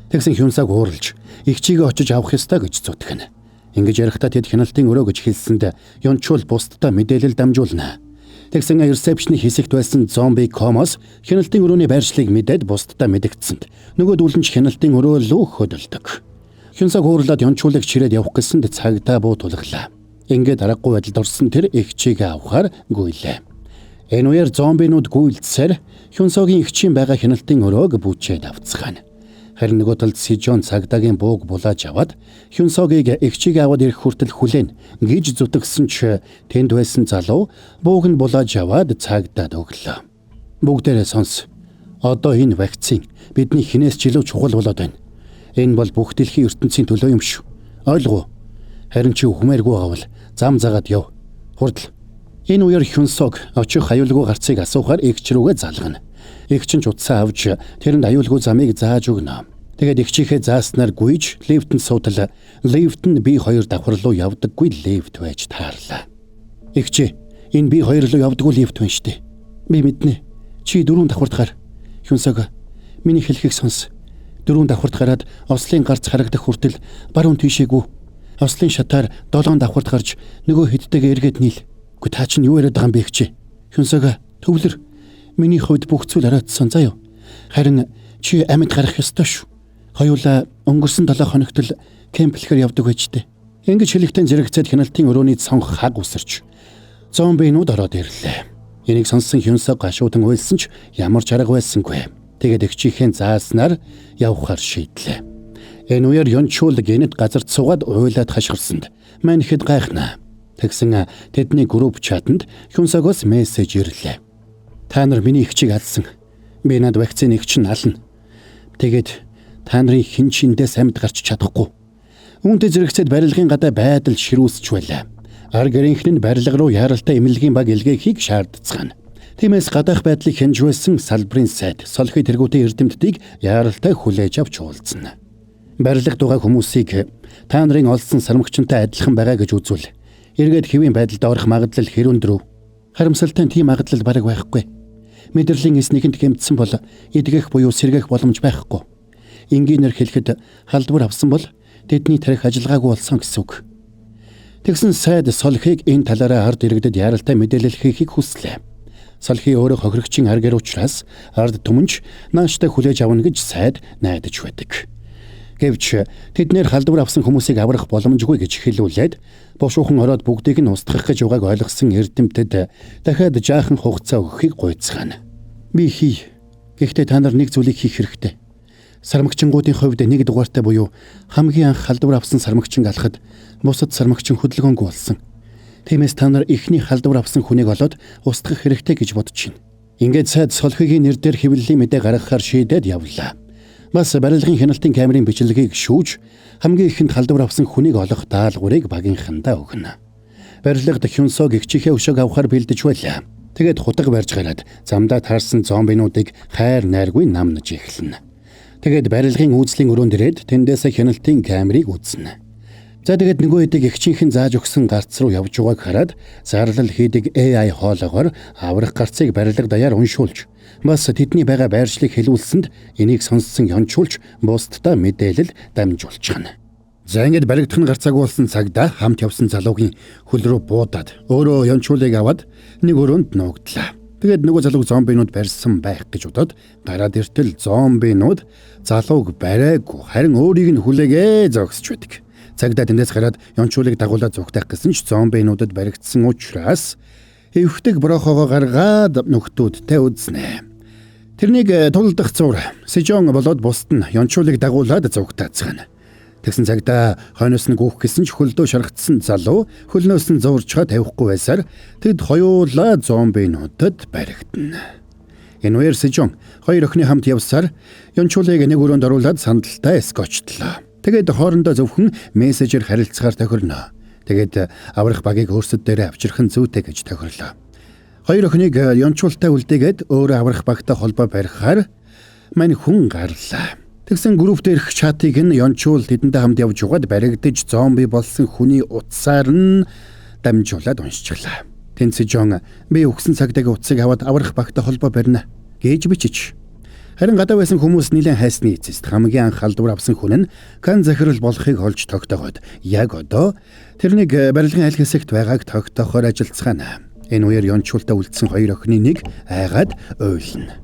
Тэгсэн Хюнсаг ууралж эгчийгээ очиж авах ёстой гэж зүтгэнэ. Ингэж ярихдаа тэд хяналтын өрөө гэж хэлсэнд Ёнчуул бусдад мэдээлэл дамжуулна. Тэгсэн ресепшны хэсэгт байсан зомби комос хяналтын өрөөний байршлыг мэдээд бусдад мэдэгдсэнд нөгөөдүүл нь ч хяналтын өрөө рүү хөдөлдөг. Хюнсаг уурлаад Ёнчуулыг чирээд явах гэсэнд цагдаа буу тулглаа. Ингээд аргагүй байдалд орсон тэр эгчийгээ авахар гүйлээ. Энэ үеэр зомбинууд гүйлдсээр Хюнсогийн эгчийн байгаа хяналтын өрөөг бүчээд авцгаана. Харин нөгөө талд Сижон цагдаагийн бууг булааж аваад Хюнсогийг эгчийгээ аваад ирэх хүртэл хүлээн гэж зүтгэсэн ч тэнд байсан залуу бууг нь булааж аваад цагдаад өглөө. Бүгдээрээ сонс. Одоо энэ вакцин бидний хинээс ч илүү чухал болоод байна. Энэ бол бүх дэлхийн ертөнцийн төлөө юм шүү. Ойлгов уу? Харин чи үхмээргүй байгаа бол зам заагаад яв. Хурдл. Энэ үеэр Хюнсог очих аюулгүй гарцыг асуухаар эгч рүүгээ залгана. Эгч нь ч утсаа авч тэрэнд аюулгүй замыг зааж өгнө. Тэгээд эгчийнхээ зааснаар гүйж лифтэнд суутал лифт нь би 2 давхар руу явдаггүй лифт байж таарлаа. Эгч, энэ би 2 руу явдаггүй лифт байна штэ. Би мэднэ. Чи 4 давхарт гар. Хюнсог, миний хэлхийг сонс. 4 давхарт гараад ослын гарц харагдах хүртэл баруун тийшээгүй. Ослын шатаар 7 давхарт гарч нөгөө хэдтэйгээ эргээд нийл. Үгүй та чинь юу яриад байгаа юм бэ эгч? Хюнсог, төвлөр. Миний хувьд бүх зүйл оройтсон заяа. Харин чи амьд гарах ёстой шүү. Хоёулаа өнгөрсөн 7 хоногт л кемплэхээр явдаг байж тээ. Ингэж хэлэхдээ зэрэгцээд хяналтын өрөөний цонх хаг үсэрч зомбинууд ороод ирлээ. Энийг сонссон Хюнсог гашуудан уйлсан ч ямар ч арга байсангүй. Тэгээд эгчийнхээ зааснаар явхаар шийдлээ. Энэ үеэр Юнчул гэнэт газарт суугаад уйлаад хашгирсанд мань ихэд гайхнаа. Тэгсэн тэдний групп чатанд Хюнсогоос мессеж ирлээ. Та нар миний эгчийг алсан. Би над вакцины эгч нь ална. Тэгээд та нарын хэн ч эндээс амьд гарч чадахгүй. Үүнтэй зэрэгцээд барилгын гадаа байдал ширүүсч байлаа. Ар гэрийнхэн нь барилга руу яаралтай эмнэлгийн баг илгээхийг шаардцгаана. Тиймээс гадаах байдлыг хянж байсан салбарын сайд Солхи тэргүүтийн эрдэмтдийг яаралтай хүлээж авч уулзна. Барилгад байгаа хүмүүсийг та нарын олсон сармагчтай адилхан байгаа гэж үзвэл эргээд хэвийн байдалд орох магадлал хэр өндөр вэ? Харамсалтай нь тийм магадлал бараг байхгүй. Мэдрэлийн эс нэгэнт гэмтсэн бол эдгэх буюу сэргээх боломж байхгүй. Энгийнээр хэлэхэд халдвар авсан бол тэдний тарих ажиллагаагүй болсон гэсэн үг. Тэгсэн сайд Солхийг энэ талаараа ард иргэдэд яаралтай мэдээлэл хийхийг хүслээ. Солхи өөрөө хохирогчийн ар гэр учраас ард түмэнч нааштай хүлээж авна гэж сайд найдаж байдаг. Гэвч тэднэр халдвар авсан хүмүүсийг аврах боломжгүй гэж хэлүүлээд бушуухан ороод бүгдийг нь устгах гэж байгааг ойлгосон эрдэмтэд дахиад жаахан хугацаа өгөхийг гуйцгаана. Би хий. Гэхдээ та нар нэг зүйлийг хийх хэрэгтэй. Сармагчингуудын хувьд нэг дугаартай буюу хамгийн анх халдвар авсан сармагчин алхад бусад сармагчин хөдөлгөөнгүй болсон. Тиймээс та нар эхний халдвар авсан хүнийг олоод устгах хэрэгтэй гэж бодож байна. Ингээд сайд Солхигийн нэр дээр хэвлэлийн мэдээ гаргахаар шийдээд явлаа. Бас барилгын хяналтын камерын бичлэгийг шүүж хамгийн ихэнд халдвар авсан хүнийг олох даалгаврыг багийнхандаа өгнө. Барилгад Хюнсог эгчийнхээ өшөөг авахар бэлдэж байлаа. Тэгээд хутга барьж гараад замдаа таарсан зомбинуудыг хайр найргүй намнаж эхэлнэ. Тэгээд барилгын үйлдлийн өрөөнд ирээд тэндээсээ хяналтын камерыг үзнэ. За тэгээд нөгөө хэдийг эгчийнхэн зааж өгсөн гарц руу явж байгааг хараад зарлал хийдэг AI хоолоогоор аврах гарцыг барилга даяар уншуулж бас тэдний байгаа байршлыг хэлүүлсэнд энийг сонссон Ёнчулч бусдаа мэдээлэл дамжуулчихна. За ингээд баригдах нь гарцаагүй болсон цагда хамт явсан залуугийн хөл рүү буудаад өөрөө Ёнчулыг аваад нэг өрөөнд нуугдлаа. Тэгээд нөгөө залууг зомбинууд барьсан байх гэж бодоод гараад иртэл зомбинууд залууг бариагүй харин өөрийг нь хүлээгээ зогсож байдаг. Цагдаа тэндээс гараад Ёнчулыг дагуулаад зүгтаах гэсэн ч зомбинуудад баригдсан учраас эвхдэг брохоогоо гаргаад нөхдүүдтэй үзнэ. Тэрнийг тулдах зур Сижон болоод бусд нь Ёнчулыг дагуулад зүгтаацгаана. Тэгсэн цагдаа хойноос нь гүөх гэсэн ч хөлдөө шаргацсан залуу хөлнөөс нь зуурчгаа тавихгүй байсаар тэд хоёулаа зомбинуудад баригдана. Энэ үеэр Сижон хоёр охины хамт явсаар Ёнчулыг нэг өрөөнд оруулаад сандалтай скотчлоо. Тэгээд хоорондоо зөвхөн мессежээр харилцахаар тохирно. Тэгээд аврах багийг өөрсөд дээрээ авчрах нь зүйтэй гэж тохирлоо. Хоёр охиныг Ёнчултай үлдээгээд өөрөө аврах багтай холбоо барихаар мань хүн гарлаа. Тэгсэн групп дээрх чатыг нь Ёнчул тэдэнтэй хамт явж угаад баригдаж зомби болсон хүний утсаар нь дамжуулаад уншчихлаа. Тэнд Сижон би өгсөн цагдаагийн утсыг аваад аврах багтай холбоо барина гэж бичиж. Харин гадаа байсан хүмүүс нэлээд хайсны эцэст хамгийн анх халдвар авсан хүн нь Кан захирал болохыг олж тогтоогоод яг одоо тэрнийг барилгын аль хэсэгт байгааг тогтоохоор ажиллацгаана. Энэ үеэр Ёнчултай үлдсэн хоёр охины нэг айгаад уйлна.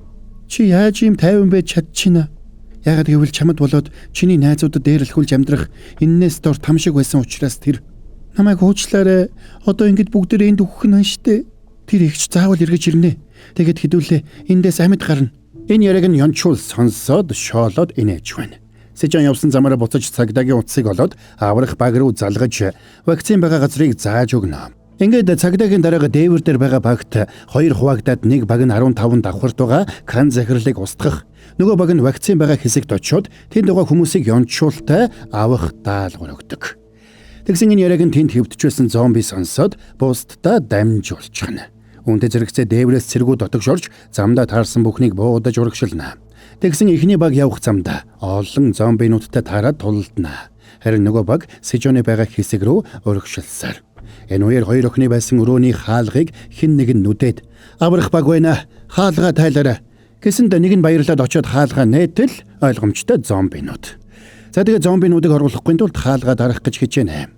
Чи яаж ийм тайван байж чадчихна? Яагаад гэвэл чамд болоод чиний найзуудад дээрлэхүүлж амьдрах эннээс дор там шиг байсан учраас тэр намайг уучлаарай. Одоо ингэж бүгдээрээ энд үхэх нь байна штэ. Тэр ихч заавал эргэж ирнэ. Тэгээд хэдүүлээ эндээс амьд гарна. Энэ яриаг нь Ёнчул сонсоод шоолоод инээж байна. Сижон явсан замаараа буцаж цагдаагийн утсыг олоод аврах баг руу залгаж вакцин байгаа газрыг зааж өгнө. Ингээд цагдаагийн дараагаа дээвэр дээр байгаа багт хоёр хуваагдаад нэг баг нь 15 давхарт байгаа Кан захирлыг устгах, нөгөө баг нь вакцин байгаа хэсэгт очиод тэнд байгаа хүмүүсийг Ёнчултай авах даалгавар өгдөг. Тэгсэн энэ яриаг нь тэнд хэвдчихсэн зомби сонсоод бусдаа дамжуулчихна. Үүнтэй зэрэгцээ дээврээс цэргүүд дотогш орж замдаа таарсан бүхнийг буудаж урагшилна. Тэгсэн эхний баг явах замдаа олон зомбинуудтай таарад тулалдана. Харин нөгөө баг Сижоны байгаа хэсэг рүү урагшилсаар. Энэ үеэр хоёр охины байсан өрөөний хаалгыг хэн нэг нь нүдээд аврах баг байна. Хаалгаа тайлаарай. Гэсэнд нэг нь баярлаад очиод хаалгаа нээтэл ойлгомжтой зомбинууд. За тэгээ зомбинуудыг оруулахгүй тулд хаалгаа дарах гэж хичээнэ.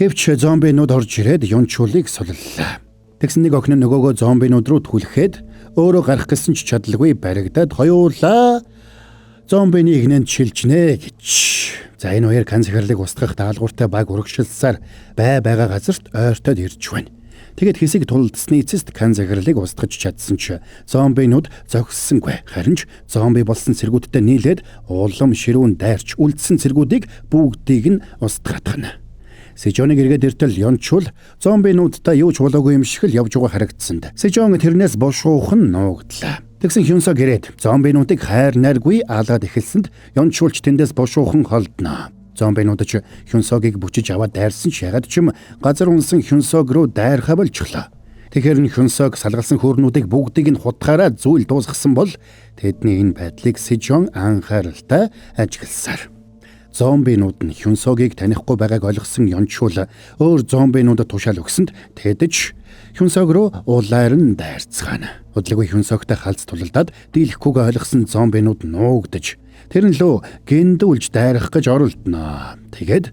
Гэвч зомбинууд орж ирээд Ёнчулыг суллаа. Тэгсэн нэг охин нь нөгөөгөө зомбинууд руу түлхээд өөрөө гарах гэсэн ч чадалгүй баригдаад хоёулаа зомбины игнэнд шилжнэ гэж. За энэ үеэр Кан захирлыг устгах даалгавартай баг урагшилсаар бай байгаа газарт ойртоод ирж байна. Тэгээд хэсэг тулалдсны эцэст Кан захирлыг устгаж чадсан ч зомбинууд зогссонгүй. Харин ч зомби болсон цэргүүдтэй нийлээд улам ширүүн дайрч үлдсэн цэргүүдийг бүгдийг нь устгах нь. Сижоныг эргээд иртэл Йончул зомбинуудтай юу ч болоогүй юм шиг л явж байгаа харагдсанд Сижон тэрнээс бушуухан нуугдлаа. Тэгсэн Хюнсог ирээд зомбинуудыг хайр найргүй алаад эхэлсэнд Йончулч тэндээс бушуухан холдно. Зомбинууд ч Хюнсогийг бүчиж аваад дайрсан ч ягаад ч юм газар унсан Хюнсог руу дайрхаа болчихлоо. Тэгэхээр нь Хюнсог салгалсан хөөрнүүдийг бүгдийг нь хутгаараа зүйл дуусгасан бол тэдний энэ байдлыг Сижон анхааралтай ажигласаар. Зомбинууд нь Хюнсогийг танихгүй байгааг ойлгосон Йончул өөр зомбинуудад тушаал өгсөнд тэдэж Хюнсог руу улаар нь дайрцгаана. Удалгүй Хюнсогтой халз тулалдаад дийлэхгүйгээ ойлгосон зомбинууд нуугдаж тэр нь лөө гиндүүлж дайрах гэж оролдоно. Тэгээд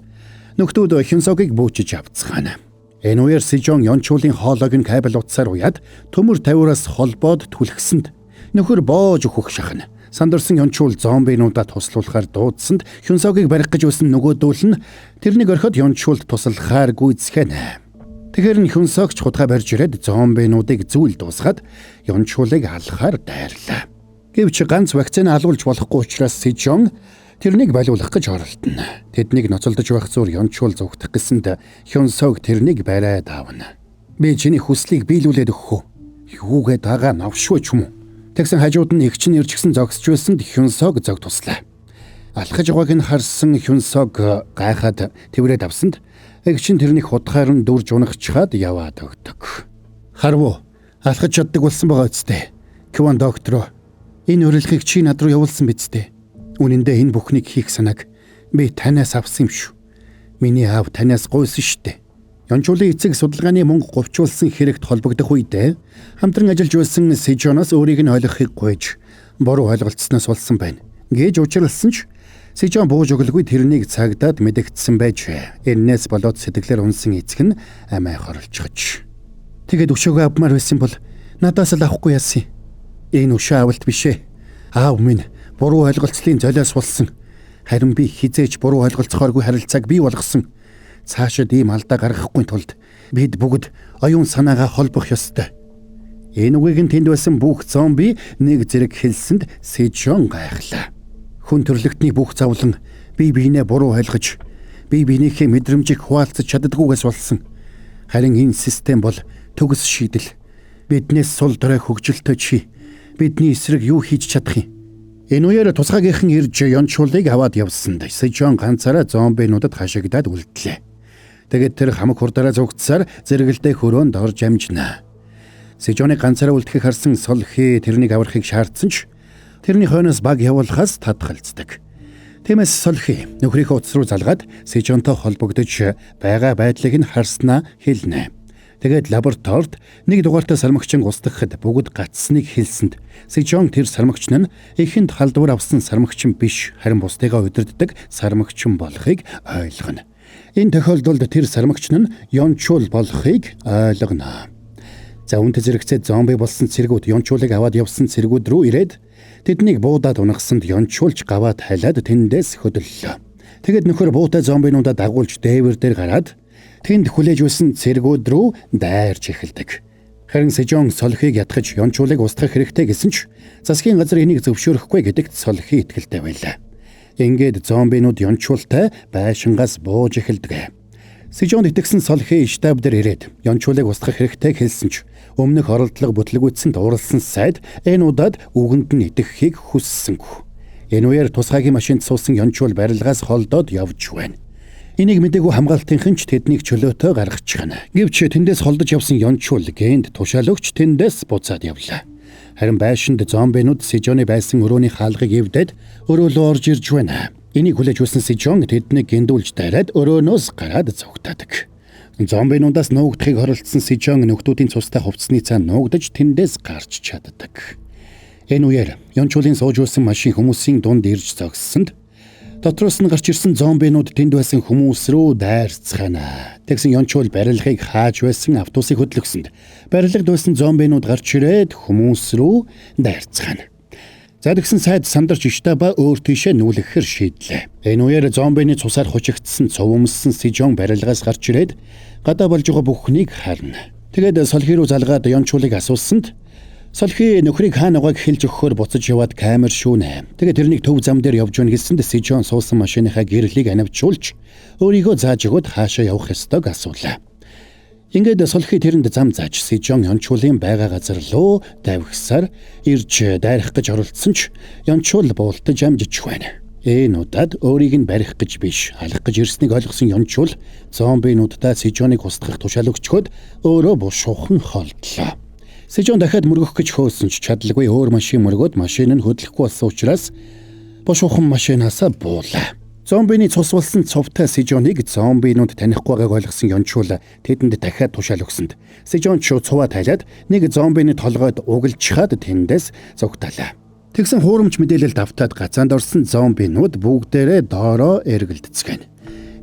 нөхдүүд Хюнсогийг бүүчиж авцгаана. Энэ үеэр Сижон Йончуулын хоолойг нь кабель утсаар уяад төмөр тавиураас холбоод түлхсэнд нөхөр боож өгөх шахна. Сандарсан Йончуул зомбинуудаа туслуулахаар дуудсанд Хюнсогийг барих гэж байсан нөгөөдөл нь тэрнийг орхиод Йончуулд туслахаар гүйцэхэнэ. Тэгэхээр нь Хюнсогч хутгаа барьж ирээд зомбинуудыг зүйл дуусгаад Йончуулыг алхахаар дайрлаа. Гэвч ганц вакцин алуулж болохгүй учраас Сижон тэрнийг болиулах гэж оролдоно. Тэднийг ноцолдож байх зур Йончуул зүгтэх гэсэнд Хюнсог тэрнийг бариад авна. Би чиний хүслийг биелүүлээд өгөх үү? Юугээд байгаа новшгүй ч юм уу? Тэгсэн хажууд нь эгч нь ирж гисэн зогсож байсанд Хюнсог зог туслаа. Алхаж байгааг нь харсан Хюнсог гайхаад тэрврээд авсанд эгч нь тэрнийг хутгаар нь дүрж унахчхаад яваад өгдөг. Харвуу, алхаж чаддаг болсон байгаа үсттэй. Кван доктороо, энэ урилгыг чи над руу явуулсан биз дээ. Үнэн дээр энэ бүхнийг хийх санааг би танаас авсан юм шүү. Миний аав танаас гуйсан шүү дээ. Йончуулын эцэг судалгааны мөнгө говчуулсан хэрэгт холбогдох үедээ хамтран ажиллаж байсан Сижоноос өөрийг нь ойлгохыг гуйж буруу ойлголцсноос болсон байна гэж учирлсан ч Сижон бууж өглгүй тэрнийг цагдаад мэдэгдсэн байж эннээс болоод сэтгэлээр унсан эцэг нь амиа хорлцгож. Тэгээд өшөөгөө авмаар байсан бол надаас л авахгүй яасан. Энэ өшөө авалт биш ээ. Аав минь буруу ойлголцлын золиос болсон. Харин би хизээч буруу ойлголцохооргүй харилцааг бий болгосон. Цаашид ийм алдаа гаргахгүй тулд бид бүгд оюун санаагаа холбох ёстой. Энэ үгийг нь тэнд байсан бүх зомби нэг зэрэг хэлсэнд Сижон гайхлаа. Хүн төрлөختний бүх зовлон бие биенээ буруу ойлгож, бие биенийхээ мэдрэмжийг хуваалцаж чаддаггүйгээс болсон. Харин энэ систем бол төгс шийдэл. Биднээс сул дорой хөгжилтэй чи бидний эсрэг юу хийж чадах юм? Энэ үеэр тусгаагийнхан ирж Йончуулыг аваад явсанд Сижон ганцаараа зомбинуудад хашигдаад үлдлээ. Тэгээд тэр хамаг хурдаараа зугтсаар зэрэгэлдээ хөрөөнд орж амжина. Сижоныг ганцаараа үлдэхийг харсан Солхи тэрнийг аврахыг шаардсан ч тэрний хойноос баг явуулахаас татгалздаг. Тиймээс Солхи нөхрийнхөө утас руу залгаад Сижонтой холбогдож байгаа байдлыг нь харснаа хэлнэ. Тэгээд лабораторид нэг дугаартай сармагчин устгахад бүгд гацсныг хэлсэнд Сижон тэр сармагчин нь эхэнд халдвар авсан сармагчин биш харин бусдыгаа удирддаг сармагчин болохыг ойлгоно. Энэ тохиолдолд тэр сармагчин нь Йончуул болохыг ойлгоно. За үнэт зэрэгцээ зомби болсон цэргүүд Йончуулыг аваад явсан цэргүүд рүү ирээд тэднийг буудаад унагсанд Йончуулж гаваа тайлаад тэндээс хөдөллөө. Тэгээд нөхөр буутай зомбинуудаа дагуулж дээвэр дээр гараад тэнд хүлээж байсан цэргүүд рүү дайрч эхэлдэг. Харин Сижон Солхийг ятгах Йончуулыг устгах хэрэгтэй гэсэн ч засгийн газар энийг зөвшөөрөхгүй гэдэгт Солхи итгэлтэй байлаа. Ингээд зомбинууд Йончуултай байшингаас бууж эхэлдэг. Сижонд итгэсэн Солхи штаб дээр ирээд Йончуулыг устгах хэрэгтэй хэлсэн ч өмнөх оролдлого бүтлгүүцсэнд уралсан сайд энэ удаад үгэнд нь итгэхийг хүссэнгүй. Энэ үеэр тусгаагийн машинд суусан Йончуул барилгаас холдоод явж байна. Энийг мдээгүй хамгаалтынхан ч тэднийг чөлөөтэй гаргачихна. Гэвч тэндээс холдож явсан Йончуул гэнт тушаал өгч тэндээс буцаад явлаа. Харин байшинд зомбинууд Сижоны байсан өрөөний хаалгыг эвдээд өрөөлөө орж ирж байна. Энийг хүлээж байсан Сижон тэднийг гиндүүлж дайраад өрөөнөөс гараад зугтаадаг. Зомбинуудаас нуугдахыг хоролцсон Сижон нөхдүүдийн цустай хувцсны цаан нуугдаж тэндээс гарч чаддаг. Энэ үеэр Йончуулын сууж байсан машин хүмүүсийн дунд ирж зогссонд дотроос нь гарч ирсэн зомбинууд тэнд байсан хүмүүс рүү дайрцгаана. Тэгсэн Йончуул барилгыг хааж байсан автобусыг хөдлөгсөнд барилгад байсан зомбинууд гарч ирээд хүмүүс рүү дайрцгаана. За тэгсэн сайд сандарч штаба өөр тийшээ нүүлгэхээр шийдлээ. Энэ үеэр зомбины цусаар хучигдсан цувымссан Сижон барилгаас гарч ирээд гадаа болж байгаа бүхнийг харна. Тэгээд Солхи руу залгаад Йончуулыг асуусанд Солхи нөхрийг хаана байгааг хэлж өгөхөөр буцаж яваад камер шүүнэ. Тэгээд тэрнийг төв зам дээр явж байна гэсэнд Сижон суусан машиныхаа гэрлийг анивчуулж өөрийгөө зааж өгөөд хаашаа явах ёстойг асуулаа. Ингээд Солхи тэрэнд зам зааж Сижон Йончуулын байгаа газар руу давхисаар ирж дайрах гэж оролдсон ч Йончуул буултаж амжиж байна. Энэ удаад өөрийг нь барих гэж биш, алах гэж ирснийг ойлгосон Йончуул зомбинууддаа Сижоныг устгах тушаал өгчхөөд өөрөө бушуухан холдлоо. Сижон дахиад мөргөх гэж хөөсөн ч чадалгүй өөр машин мөргөөд машин нь хөдлөхгүй болсон учраас бушуухан машинаасаа буулаа. Зомбины цус болсон цувтай Сижоныг зомбинууд танихгүй байгааг ойлгосон Йончуул тэдэнд дахиад тушаал өгсөнд Сижон ч цуваа тайлаад нэг зомбины толгойд угалчхаад тэндээс зугтаалаа. Тэгсэн хуурамч мэдээлэл давтаад гацаанд орсон зомбинууд бүгдээрээ доороо эргэлдцгэнэ.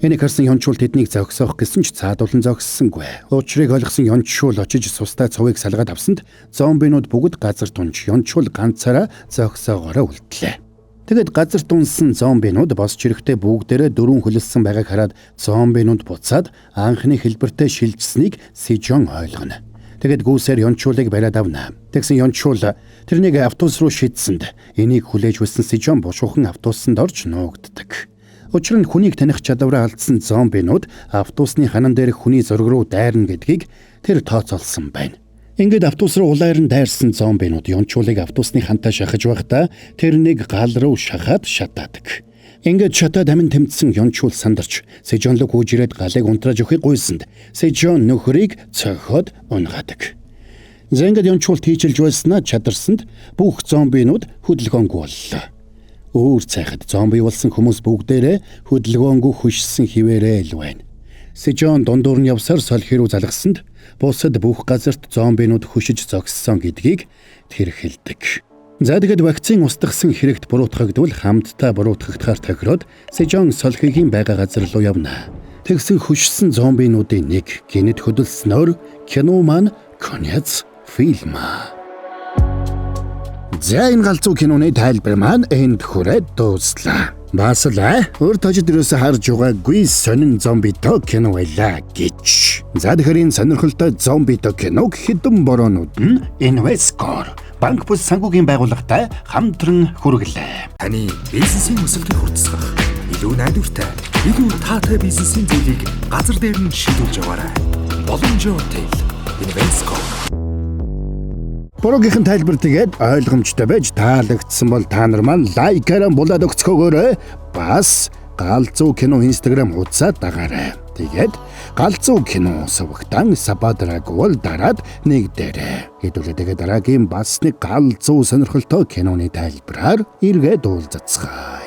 Энийг харсан Йончуул тэднийг зогсоох гэсэн ч цаадуулан зогссонгүй. Учрыг ойлгосон Йончуул очиж сустай цувыг салгаад авсанд зомбинууд бүгд газар тунж Йончуул ганцаараа зогсоогоороо үлдлээ. Тэгээд газар тунсан зомбинууд босч ирэхдээ бүгдээрээ дөрвөн хөлөлсөн байгааг хараад зомбинууд буцаад анхны хэлбэртээ шилжсэнийг Сижон ойлгоно. Тэгээд гүйсээр Йончуулыг бариад авна. Тэгсэн Йончуул тэрнийг автобус руу шидсэнд энийг хүлээж байсан Сижон бушуухан автобусанд орж нуугддаг. Учир нь хүнийг таних чадвараа алдсан зомбинууд автобусны ханан дээрх хүний зураг руу дайрна гэдгийг тэр тооцоолсон байна. Ингээд автобус руу улайр нь дайрсан зомбинууд Йончуулыг автобусны хантай шахаж байхдаа тэрнийг гал руу шахаад шатаадаг. Ингээд шатаад амин тэмцсэн Йончуул сандарч Сижон руу гүйж ирээд галыг унтрааж өгөхийг гуйсанд Сижон нөхрийг цохиод унгаадаг. За ингээд Йончуул тийчилж байснаа чадарсанд бүх зомбинууд хөдөлгөөнгүй боллоо. Өөр цайхад зомби болсон хүмүүс бүгдээрээ хөдөлгөөнгүй хөшсөн хിവэрээ л байна. Сижон дундуур нь явсаар Солхи руу залгасанд бусад бүх газарт зомбинууд хөшиж зогссон гэдгийг тэр хэлдэг. За тэгэд вакцин устгасан хэрэгт буруутгагдвал хамтдаа буруутгагдахаар тохироод Сижон Солхигийн байгаа газар руу явна. Тэгсэн хөшсөн зомбинуудын нэг гэнэт хөдөлснөөр кино маань конец фильма. За энэ галзуу киноны тайлбар маань энд хүрээд дууслаа. Бас л урд хожид ерөөсө харж байгаагүй сонин зомбитой кино байлаа гэж. За тэгэхээр энэ сонирхолтой зомбитой киног хэдэн бороонууд нь Invescore банк бус санхүүгийн байгууллагатай хамтран хүргэлээ. Таны бизнесийн өсөлтийг хурцсах, илүү найдвартай, илүү таатай бизнесийн зээлийг газар дээр нь шийдвэрлэж яваарай. Боломжтой Тэл Invescore. Борогийнхэн тайлбар тэгээд ойлгомжтой байж таалагдсан бол та нар маань лайкаараа булаад өгцгөөгөөрэй. Бас галзуу кино Instagram хуудасаа дагаарай. Тэгээд галзуу кино сувагтан сабадраг бол дараад нэг дээрээ. Хэдүүлээ тэгээд дараагийн бас нэг галзуу сонирхолтой киноны тайлбараар эргээд уулзацгаая.